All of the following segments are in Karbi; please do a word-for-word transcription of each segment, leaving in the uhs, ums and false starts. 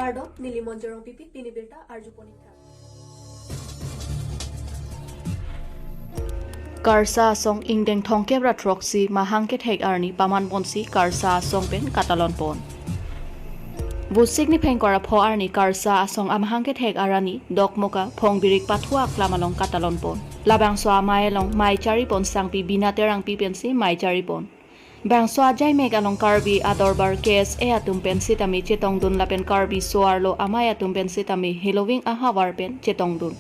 Kardom, neli Monjorong Pipi, pini birta arjupon ik tha. Karsa asong ingdeng thomkep ra throksi mahang kethek arni paman ponsi Karsa asong pen katalon pon. Vosik niphai ingkoi ra pho arni Karsa asong amahang kethek arni Dokmoka Phongbirik Pathua aklam along katalon pon. Labangso amei along mei chari pon sangpi Bina Terangpi pensi mei chari pon. Bangso ajaimek along Karbi Adorbar K S A atum pen sitame chetongdun lapen Karbi so-arlo amei atum pen sitame heloving ahavar pen chetongdun.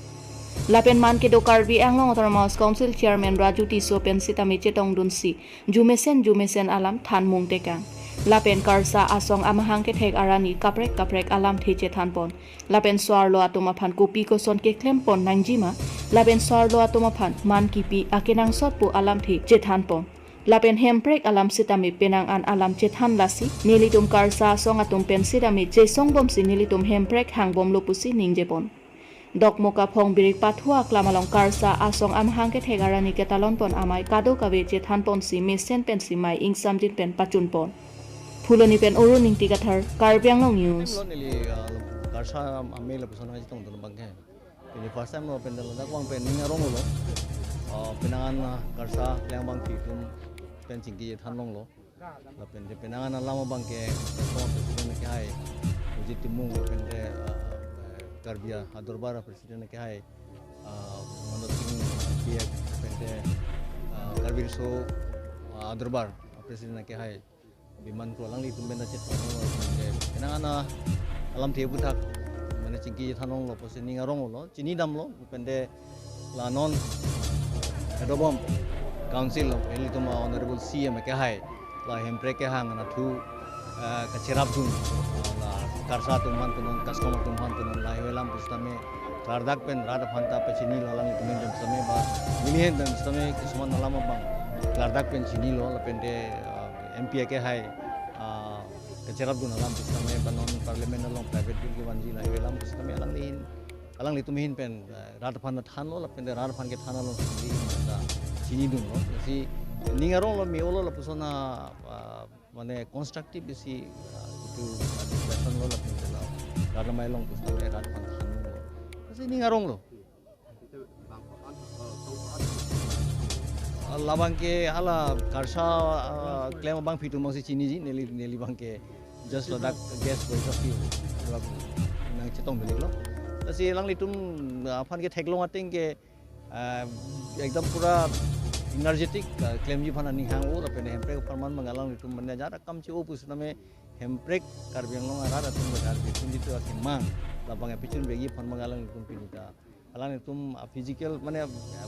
Lapen man kedo Karbi Anglong Autonomous Council Chairman Raju Tisso pen sitame chetongdunsi jumesen jumesen alam than mung tekang. Lapen Karsa asong amahang kethek arni kaprek kaprek alamthe chethan pon. Lapen so-arlo atum aphan kopi koson keklem pon nangjima. Lapen so-arlo atum aphan man kipi akenangsot pu alamthe chethan pon. Lapen hemprek alam sitame penang an alam chethan lasi, nelitum Karsa asong atum pen sitame chesong bomsi nelitum hemprek hang bomlo pusi ningje pon. Dokmoka Phongbirik Pathua aklam along Karsa asong amahang kethek arni ketalon pon amei kadokave chethan ponsi mesen pensi mei ingsamjin pen pachun pon. Phuloni pen Arun Ingti Kathar, Karbi Anglong News. Neli, ah, Karsa amei lapuson nangchetongdun abangke. Ini first time lo pen ladak abang pen ning arong lo. Ah, penang an, ah, Karsa kelang abangpi atum pen chingki than longlo. Lapen de penang an alam abangke, Karsa president akehai Ujit Timung, lapen de, ah, Karbi Adorbar president akehai, ah, Manoj Sing Biak, lapen de, ah, Karbi Riso, ah, Adorbar president akehai Biman Kro, alanglitum pen ta chetong lo, lapen de penang an alamthe aphuthak mane chingki than longlo pusi ning arong lo, chinidamlo, lapen de la non head of home council lo, ilitum Honorable C M akehai la hemprek kehang anatthu, eh, kacherapdun, la Karsa atum aphan pu non, customer atum aphan pu non, lahei alam pusitame klardak pen rat aphan ta pachinilo, alanglitum ahin pen sitame ba neli ahin pen sitame kisuman alam abang klardak pen chinilo, lapen de, eh, M P akehai, ah, kacherapdun alam pusitame ba non parliament along private bill kevanji lahei alam pusitame alangli ahin, alanglitum ahin pen, eh, rat aphan thanlo, lapen de rat aphan kethan along si neli ahin pen ta chinidunlo. Lasi ning arong lo, me-olo lapuson a, ah, mane constructive isi, ah, itu, ah, discussion lo lapen de la rat amei along pusitame rat aphan thanlo. Lasi ning arong lo. Ah, labangke hala Karsa, ah, kelang abangpi atum abangsi chiniji, neli, neli abangke just ladak guest point of view, ladak nangchetongdun iklo. Lasi alanglitum, ah, aphan ketheklong ateng ke, ah, ekdom pura energetic, ah, klemji aphan aning hang-o, lapen hemprek apharman abang alanglitum mane ajat akam che-o pusitame hemprek Karbi Anglong arat atum, Karbi atum jitu akemang labang apechun vekji aphan abang alanglitum pini ta alanglitum a physical, mane,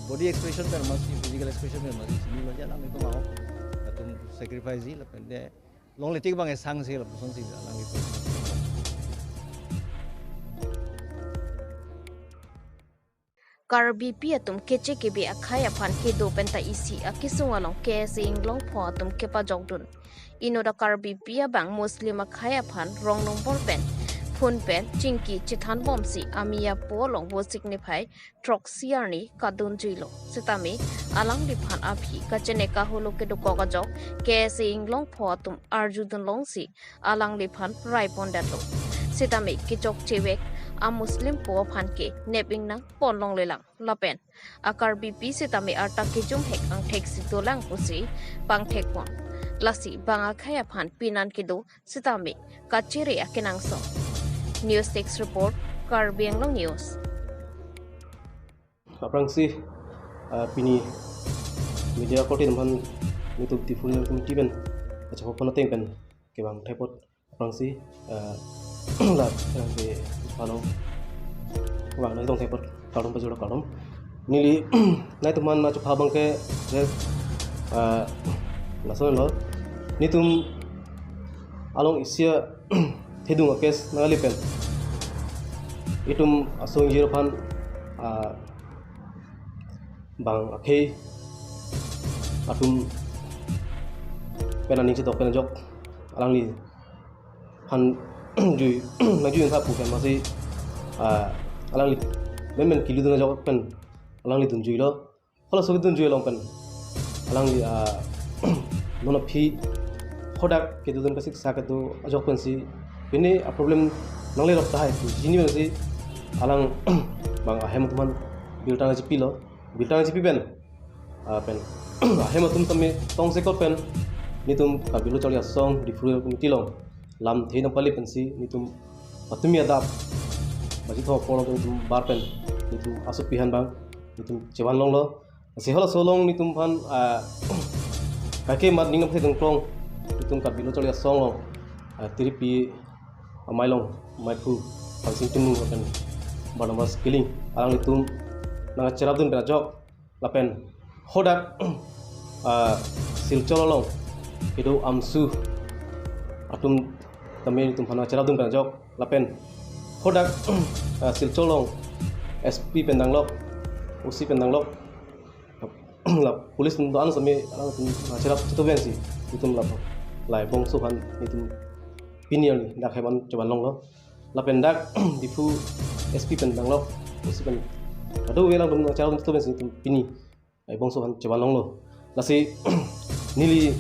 body expression pen masi, physical expression pen masi, chinilo je alanglitum ahok atum sacrifice ji, lapen de longle tik abang esang si lapuson si alanglitum. Karbipi atum keche kebe akhei aphan kedo pen ta isi akesung along K S A Inglongpho atum kepajokdun. Inut a Karbipi abang Muslim akhei aphan wrong number pen phone pen chingki chethan bomsi amei apo along Vosik niphai throksi arni kadunjuilo. Sitame alangliphan aphi kachene kaholo kedokok ajok K S A Inglongpho atum arjudun longsi alangliphan rai pondetlo. Sitame kechokchevek a Muslim po aphan ke nep ingnang pon longlelang. Lapen a Karbipi sitame arta kejumhek angthek si dolang pusi pangthek pon. Lasi bang akhei aphan pinan kedo sitame kachere akenangsot. News Desk Report, Karbi Anglong News. Aphrangsi, ah, pini media korte atum aphan nelitum Diphu Regional Committee pen achapon ateng pen kevang thai apot aphrangsi, ah, la aphrangsi pano kevang nangtong thai apot kardom pajirlo, kardom. Neli nangtum aphan achupha abangke, je, ah, lasonlo. Nelitum along isi a thedung a case nangali pen itum asong jir aphan, ah, bang akhei atum pen aning chetok pen ajok alangliphan jui, nangjuitha pu pen masi, ah, alangli menmen kelutdun ajok pen alangli dunjuilo. Halaso dunjui along pen alangli, ah, non aphi hadak kedodun kasik sa kedo ajok pensi pini a problem nangle rok tahai pu chini pensi alang bang ahem atum aphan birta nangchipilo, birta nangchipi pen, ah, pen ahem atum tame tongsekot pen netum Karbi Lo Charli Asong Diphu Regional Committee along lamthe nangpali pensi netum patumi adap baji thom apor along netum bar pen netum asopi aphan bang netum chevan longlo. Lasi halaso along netum aphan, ah, kaike mat ning aphe dengklong netum Karbi Lo Charli Asong along, ah, tiripi amei along, meiphu Pansing Timung lapen Barnabas Killing alanglitum nangcherapdun pen ajok lapen hadak, ah, Silchar along kedo AMSU atum tame netum aphan nangcherapdun pen ajok lapen hadak, ah, Silchar along S P pen danglok, O C pen danglok, la police atum do-an sami alangtum nangcherap chitu pensi netum la, la ebongso aphan netum pini arni dak hem an chevan longlo. Lapen dak Diphu S P pen danglok, O C pen kadokave alangtum nangcherap chitu pensi netum pini la ebongso aphan chevan longlo. Lasi neli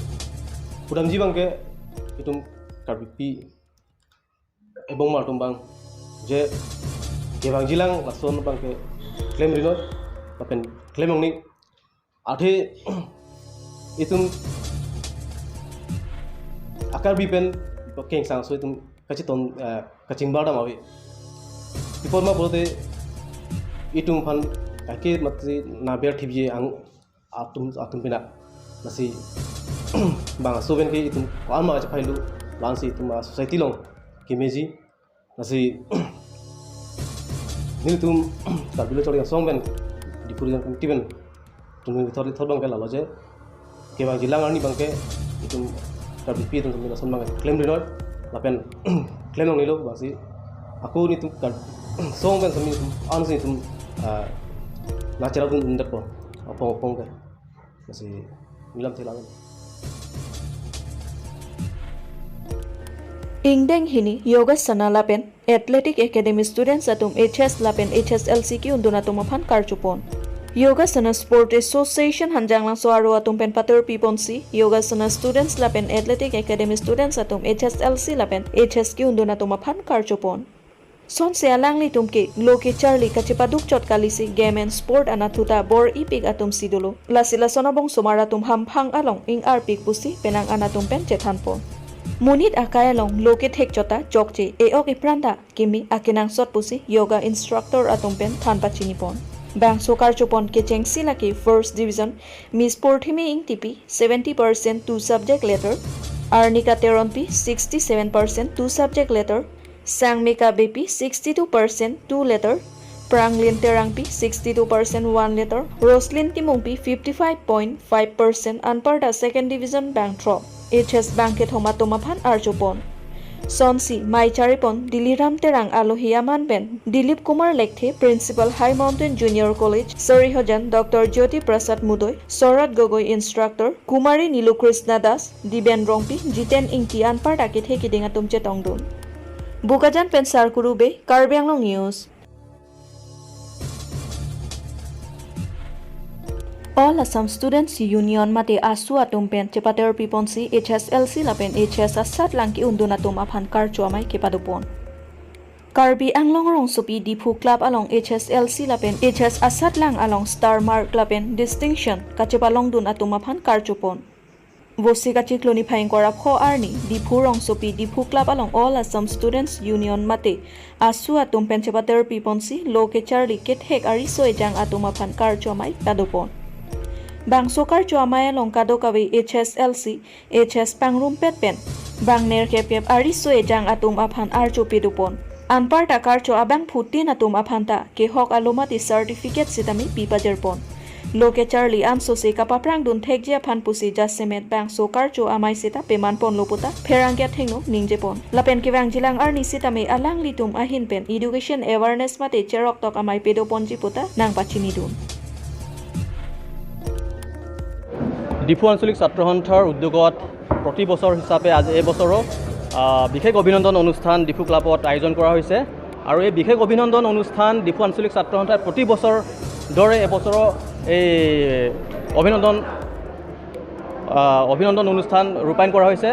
pudamji abangke itum Karbipi ebong mar atum abang je kevangjilang lason abangke klemri noi lapen klem ongni, athe itum a-Karbi pen kengsangso itum kachiton, eh, kachingbar dam ave. Pi apot ma pulote itum aphan kaike mati nangber thipji ang atum, atum pina. Lasi bang aso pen ke itum ko-an ma kachephailu, la-ansi itum a-society along kemeji. Lasi nelitum Karbi Lo Charli Asong pen Diphu Regional Committee pen tumi thor thor abangke lalo je kevangjilang arni abangke itum Karbipi atum tumi lason abangke klemri noi lapen klem longnelo, lasi ako netum Karbi Asong pen sami netum ansi netum, ah, nangcherapdun undakpo apong apong ke. Lasi neli lamthe lang. Ingdeng hini Yogasana lapen Athletic Academy students atum H S lapen H S L C ke-undun atum aphan karchopon. Yogasana Sport Association Hanjanglangso aro atum pen paterpiponsi Yogasana students lapen Athletic Academy students atum H S L C lapen H S ke-undun atum aphan karchopon. Sonsi alanglitum ke lo kecharli kachepaduk chot kalisi game and sport anatthu ta bor-ipik atumsi dolo. Lasi lason abong osomar atum hamphang along ingarpik pusi penang an atum pen chethanpon. Monit akai along lo kethek chot ta chokche, e-ok epran ta keme akenangsot pusi yoga instructor atum pen than pachinipon. Bangso karchopon kechengsi lake first division Miss Porthimi Ingtipi seventy percent two subject letter, Arnika Teronpi sixty-seven percent two subject letter, Sangmika Beypi sixty-two percent two letter, Pranglin Terangpi sixty-two percent one letter, Roslyn Timungpi fifty-five point five percent anparta second division bangthrok. H S bangkethom atum aphan archopon. Sonsi mei charipon Diliram Terang alohi aman pen Dilip Kumar Lekthe, Principal High Mountain Junior College, Sarihojan, Doctor Jyoti Prasad Mudoi, Sorat Gogoi, Instructor, Kumari Nilu Krishna Das, Diben Rongpi, Jiten Ingti anparta kethe kiding atum chetongdun. Bokajan pen Sarkuru Bey, Karbi Anglong News. All Assam Students Union mate AASU atum pen chepaterpiponsi H S L C lapen H S asatlang ke-undun atum aphan karcho amei kepadopon. Karbi Anglong rongsopi Diphu Club along H S L C lapen H S asatlang along star mark lapen distinction kachepalongdun atum aphan karchopon. Vosik achiklo niphai ingkoi ra pho arni Diphu rongsopi Diphu Club along All Assam Students Union mate AASU atum pen chepaterpiponsi lo kecharli kethek ariso ejang atum aphan karcho amei padopon. Bangso karcho amei along kadokave H S L C, H S pangrumpet pen bang nerkep kep ariso ejang atum aphan archo padopon. Anparta karcho abangphutin atum aphan ta kehok alo mate certificate sitame pi pajirpon. Lo kecharli ansose kapaprangdun thekji aphan pusi jasemet bangso karcho amei seta pemanponlo puta pherangke athengno ningjepon. Lapen kevangjilang arni sitame alanglitum ahin pen education awareness mate cheroktok amei padoponji puta nangpachinidun. Diphu আঞ্চলিক ছাত্ৰ সন্থাৰ উদ্যোগত প্ৰতি বছৰ হিচাপে আজি এই বছৰো, আহ, বিশেষ অভিনন্দন অনুষ্ঠান ডিফু ক্লাবত আয়োজন কৰা হৈছে। আৰু এই বিশেষ অভিনন্দন অনুষ্ঠান ডিফু আঞ্চলিক ছাত্ৰ সন্থাই প্ৰতি বছৰ দৰে এবছৰো এই অভিনন্দন, আহ, অভিনন্দন অনুষ্ঠান ৰূপায়ণ কৰা হৈছে।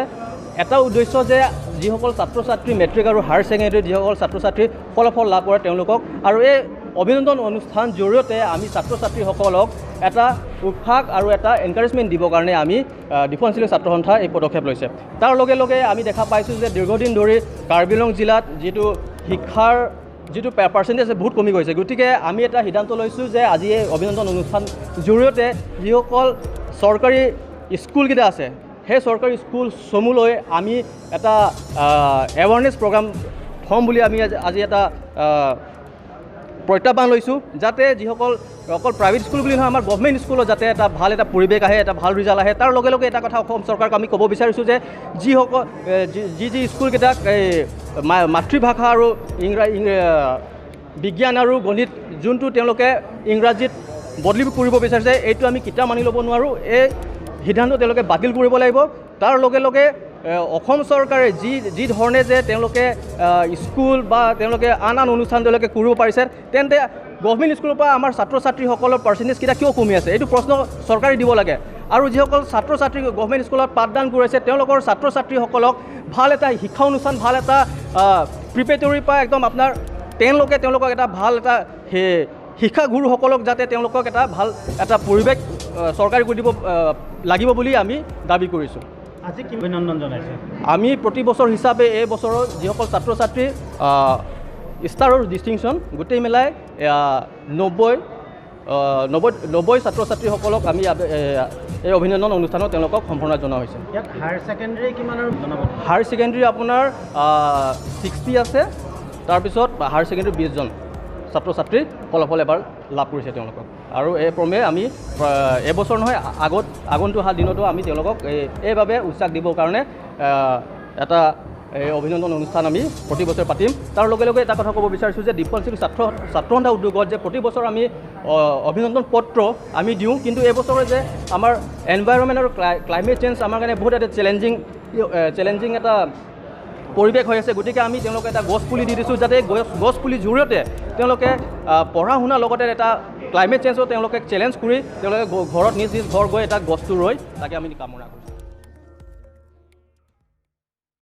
এটা উদ্দেশ্য যে যিসকল ছাত্ৰ ছাত্ৰী মেট্ৰিক আৰু হায়াৰ ছেকেণ্ডেৰী যিসকল ছাত্ৰ ছাত্ৰী ফলাফল লাভ কৰে তেওঁলোকক আৰু এই অভিনন্দন অনুষ্ঠান জৰিয়তে আমি ছাত্ৰ ছাত্ৰীসকলক এটা উৎসাহ আৰু এটা এনকাৰেজমেণ্ট দিবৰ কাৰণে আমি ডিফেন্স ছাত্ৰ সন্থাই এই পদক্ষেপ লৈছে। তাৰ লগে লগে আমি দেখা পাইছোঁ যে দীৰ্ঘদিন ধৰি কাৰ্বি আংলং জিলাত যিটো শিক্ষাৰ যিটো পাৰ্চেণ্টেজ বহুত কমি গৈছে। গতিকে আমি এটা সিদ্ধান্ত লৈছোঁ যে আজি এই অভিনন্দন অনুষ্ঠান জৰিয়তে যিসকল চৰকাৰী স্কুলকেইটা আছে সেই চৰকাৰী স্কুল সমূহলৈ আমি এটা এৱাৰনেছ প্ৰগ্ৰাম থ'ম বুলি আমি আজি আজি এটা প্ৰত্যাহ্বান লৈছোঁ, যাতে যিসকল অকল প্ৰাইভেট স্কুল বুলি নহয়, আমাৰ গভৰ্ণমেণ্ট স্কুলত যাতে এটা ভাল এটা পৰিৱেশ আহে, এটা ভাল ৰিজাল্ট আহে। তাৰ লগে লগে এটা কথা অসম চৰকাৰক আমি ক'ব বিচাৰিছোঁ যে যিসকল যি যি স্কুলকেইটাক এই মাতৃভাষা আৰু ইংৰা বিজ্ঞান আৰু গণিত যোনটো তেওঁলোকে ইংৰাজীত বদলি কৰিব বিচাৰিছে, এইটো আমি কেতিয়াও মানি ল'ব নোৱাৰোঁ। এই সিদ্ধান্ত তেওঁলোকে বাতিল কৰিব লাগিব। তাৰ লগে লগে অসম চৰকাৰে যি যি ধৰণে যে তেওঁলোকে স্কুল বা তেওঁলোকে আন আন অনুষ্ঠান তেওঁলোকে কৰিব পাৰিছে, তেন্তে গভৰ্ণমেণ্ট স্কুলৰ পৰা আমাৰ ছাত্ৰ ছাত্ৰীসকলৰ পাৰ্চেণ্টেজকেইটা কিয় কমি আছে, এইটো প্ৰশ্ন চৰকাৰে দিব লাগে। আৰু যিসকল ছাত্ৰ ছাত্ৰী গভৰ্ণমেণ্ট স্কুলত পাঠদান কৰিছে তেওঁলোকৰ ছাত্ৰ ছাত্ৰীসকলক ভাল এটা শিক্ষা অনুষ্ঠান, ভাল এটা প্ৰিপেৰেটৰীৰ পৰা একদম আপোনাৰ টেনলৈকে তেওঁলোকক এটা ভাল এটা সেই শিক্ষাগুৰুসকলক যাতে তেওঁলোকক এটা ভাল এটা পৰিৱেশ চৰকাৰে কৰি দিব লাগিব বুলি আমি দাবী কৰিছোঁ। আজি কি অভিনন্দন জনাইছে? আমি প্ৰতি বছৰ হিচাপে এই বছৰৰ যিসকল ছাত্ৰ ছাত্ৰী ষ্টাৰ অফ ডিষ্টিংশ্যন গোটেই মিলাই নব্বৈ নব্বৈ নব্বৈ ছাত্ৰ ছাত্ৰীসকলক আমি এই অভিনন্দন অনুষ্ঠানত তেওঁলোকক সম্বৰ্ধনা জনোৱা হৈছে। ইয়াত হায়াৰ ছেকেণ্ডেৰী কিমান আৰু জনাব? হায়াৰ ছেকেণ্ডেৰী আপোনাৰ ছিক্সটি আছে, তাৰপিছত হায়াৰ ছেকেণ্ডেৰী বিছজন ছাত্ৰ ছাত্ৰী ফলাফল এবাৰ লাভ কৰিছে তেওঁলোকক। আৰু এই ক্ৰমে আমি এইবছৰ নহয়, আগত আগন্তুক অহা দিনতো আমি তেওঁলোকক এই এইভাৱে উৎসাহ দিবৰ কাৰণে এটা এই অভিনন্দন অনুষ্ঠান আমি প্ৰতি বছৰ পাতিম। তাৰ লগে লগে এটা কথা ক'ব বিচাৰিছোঁ যে দীপক ছাত্ৰ ছাত্ৰ সন্থা উদ্যোগত যে প্ৰতি বছৰ আমি অভিনন্দন পত্ৰ আমি দিওঁ, কিন্তু এইবছৰে যে আমাৰ এনভাইৰনমেণ্ট আৰু ক্লাইমেট চেঞ্জ আমাৰ কাৰণে বহুত এটা চেলেঞ্জিং চেলেঞ্জিং এটা পৰিৱেশ হৈ আছে। গতিকে আমি তেওঁলোকক এটা গছ পুলি দি দিছোঁ, যাতে গছ গছ পুলিৰ জৰিয়তে তেওঁলোকে পঢ়া শুনাৰ লগতে এটা ক্লাইমেট চেঞ্জো তেওঁলোকে চেলেঞ্জ কৰি তেওঁলোকে ঘৰত নিজ নিজ ঘৰ গৈ এটা গছটো ৰুই, তাকে আমি কামনা কৰিছোঁ।